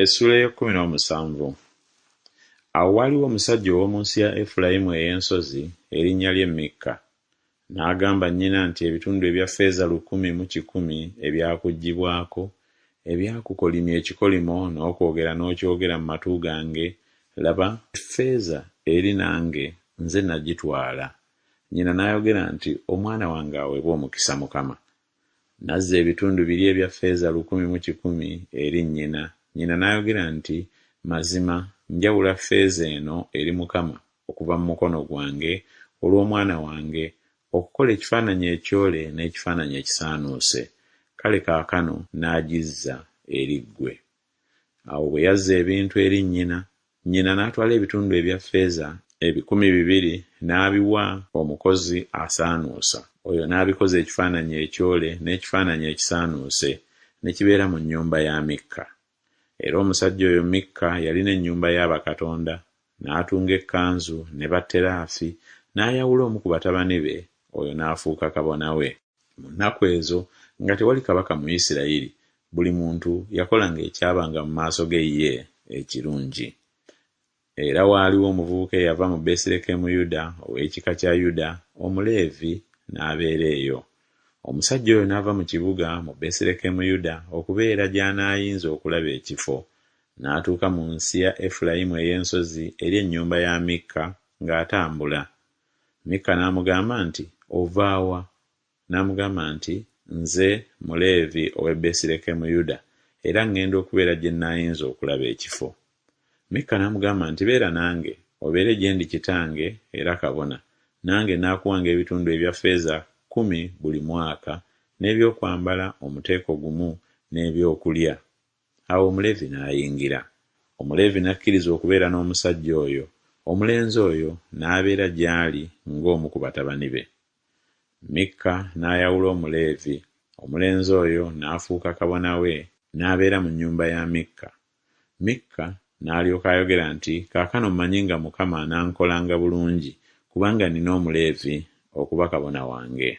Essuula ey'ekkumi n'omusanvu. Awo waaliwo omusajja ow'omu nsi ya Efulayimu ey'ensozi, erinnya lye Mikka. N'agamba nnyina nti Ebitundu ebya ffeeza 1100 ebyakuggyibwako, ebyakukolimya ekikolimo n'okwogera n'okyogera mu matu gange, laba, effeeza eri nange, nze nagitwala. Nnyina n'ayogera nti Omwana wange aweebwe omukisa Mukama. N'azza ebitundu biri ebya ffeeza 1100 eri nnyina. Nnyina n'ayogera nti Mazima njawula ffeeza eno eri Mukama okuva mu mukono gwange olw'omwana wange, okukola ekifaananyi ekyole n'ekifaananyi ekisaanuuse, kale kaakano naagizza eri ggwe. Awo bwe yazza ebintu eri nnyina, nnyina n'atwala ebitundu ebya ffeeza 200 n'abiwa omukozi asaanuusa, oyo n'abikoza ekifaananyi ekyole n'ekifaananyi ekisaanuuse, ne kibeera mu nnyumba ya Mikka. Era omusajja oyo Mikka yalina ennyumba ya bakatonda, n'atunga ekkanzu ne batteraafi, n'ayawula omu ku batabani be, oyo n'afuuka kabona we. Mu nnaku ezo nga tewali kabaka mu Isirayiri, buli muntu yakolanga ekyabanga mu maaso ge ye ekirungi. Era waaliwo omuvubuka eyava mu Besirekemuyuda ow'ekika kya Yuda, Omuleevi, n'abeera eyo. Omusajja oyo n'ava mu kibuga mu Besirekemuyuda okubeera gy'anaayinza okulaba ekifo, n'atuuka mu nsi ya Efulayimu ey'ensozi eri ennyumba ya Mikka ng'atambula. Mikka n'amugamba nti, Ova wa? N'amugamba nti, Nze Muleevi ow'e Besirekemuyuda, era ŋŋenda okubeera gye nnaayinza okulaba ekifo. Mikka n'amugamba nti, Beera nange, obeere gye ndi kitange era kabona, nange naakuwanga ebitundu ebya ffeeza kkumi buli mwaka, n'eby'okwambala omuteeko gumu, n'eby'okulya. Awo Omuleevi n'ayingira. Omuleevi n'akkiriza okubeera n'omusajja oyo, omulenzi oyo n'abeera gy'ali ng'omu ku batabani be. Mikka n'ayawula Omuleevi, omulenzi oyo n'afuuka kabona we, n'abeera mu nnyumba ya Mikka. Mikka n'alyoka ayogera nti, Kaakano mmanyi nga Mukama anankolanga bulungi, kubanga nnina Omuleevi okuba kabona wange.